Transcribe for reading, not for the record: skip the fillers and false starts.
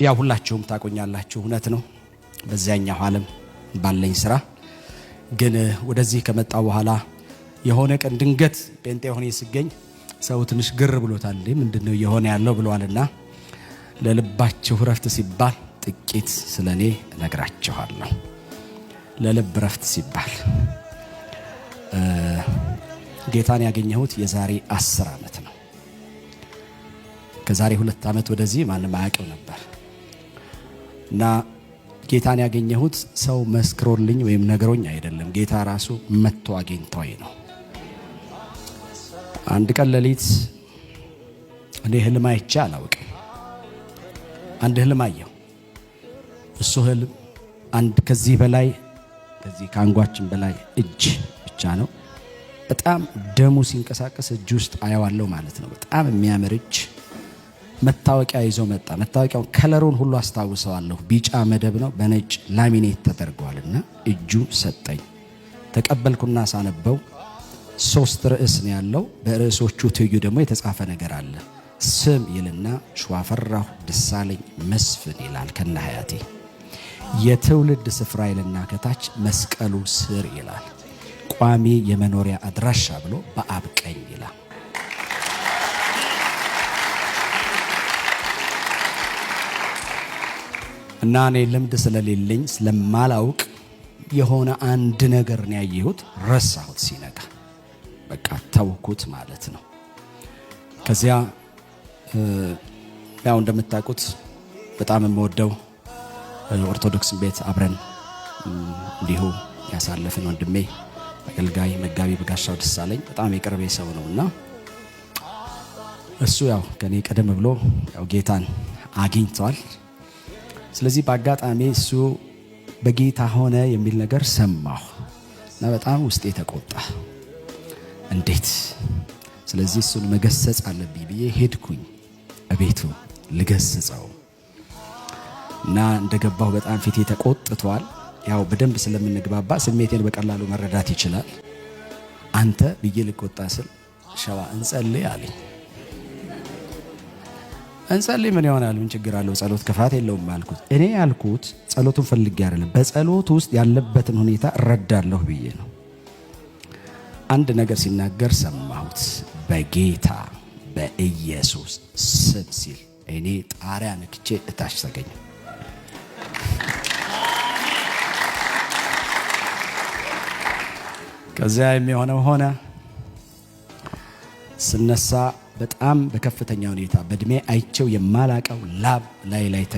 ያው ሁላችሁም ታቆኛላችሁ፣ እውነት ነው። በዚያኛው ዓለም ባለኝ ስራ ግን ወደዚህ ከመጣ በኋላ የሆነ ቀን ድንገት ጴንጤ ሆኜ ስገኝ ሰው ትንሽ ግር ብሎታል። እንዴ ምንድነው እየሆነ ያለው ብለዋልና ለልባችሁ እረፍት ሲባል ጥቂት ስለኔ እነግራችኋለሁ። ለልብ እረፍት ሲባል ጌታን ያገኘሁት የዛሬ 10 ዓመት ነው። ከዛሬ 2 ዓመት ወደዚህ ማንም አያውቅም ነበር እና ጌታን ያገኘሁት ሰው መስክሮልኝ ወይም ነግሮኝ አይደለም። ጌታ ራሱ መጥቶ አግኝቶኝ ነው። አንድ ቀን ሌሊት እኔ ህልም አይቼ አላውቅም። አንድ ህልም አየሁ። እሱ ህልም አንድ ከዚህ በላይ ከዚህ ከአንጓችን በላይ እጅ ብቻ ነው። በጣም ደሙ ሲንቀሳቀስ እጅ ውስጥ አየዋለሁ ማለት ነው። በጣም የሚያምር እጅ መታወቂያ ይዞ መጣ። መታወቂያውን color ኡን ሁሉ አስታውሰዋለሁ። ቢጫ መደብ ነው፣ በነጭ laminate ተደርጓልና እጁ ሰጠኝ። ተቀበልኩና ሳነበው 3 ርዕስ ነው ያለው። በርዕሶቹ ትይዩ ደግሞ የተጻፈ ነገር አለ። ስም ይልና ሸዋፈራሁ ደሳለኝ መስፍን ይላል ከነ ሀያቴ። የትውልድ ስፍራ ይልና ከታች መስቀሉ ስር ይላል። ቋሚ የመኖሪያ አድራሻ ብሎ በአብ ቀኝ ይላል። እና እኔ ልምድ ስለሌለኝ ስለማላውቅ የሆነ አንድ ነገር ነው ያየሁት፣ ረሳሁት። ሲነጋ በቃ ተውኩት ማለት ነው። ከዚያ ያው እንደምታውቁት በጣም የምወደው ኦርቶዶክስ ቤት አብረን እንዲሁ ያሳለፍን ወንድሜ አገልጋይ መጋቢ በጋሻው ደሳለኝ በጣም የቅርቤ ሰው ነውና እሱ ያው ከኔ ቀደም ብሎ ያው ጌታን አግኝቷል። ስለዚህ በአጋጣሚ እሱ በጌታ ሆነ የሚል ነገር ሰማሁ እና በጣም ውስጤ ተቆጣ። እንዴት? ስለዚህ እሱን መገሰጽ አለብኝ ብዬ ሄድኩኝ እቤቱ ልገስጸው እና እንደገባሁ በጣም ፊቴ ተቆጥቷል። ያው በደንብ ስለምንግባባ ስሜቴን በቀላሉ መረዳት ይችላል። አንተ ብዬ ልቆጣ ስል ሸዋ እንጸልይ አለኝ። እንጸልይ ምን ይሆናል? ምን ችግር አለው? ጸሎት ክፋት የለውም አልኩት። እኔ ያልኩት ጸሎቱን ፈልጌ አይደለም፣ በጸሎት ውስጥ ያለበትን ሁኔታ እረዳለሁ ብዬ ነው። አንድ ነገር ሲናገር ሰማሁት። በጌታ በኢየሱስ ስም ሲል እኔ ጣሪያ ነክቼ እታች ተገኘሁ። ከዚያ የሚሆነው ሆነ። ስነሳ በጣም በከፍተኛ ሁኔታ በእድሜ አይቼው የማላቀው ላብ ላይ ላይ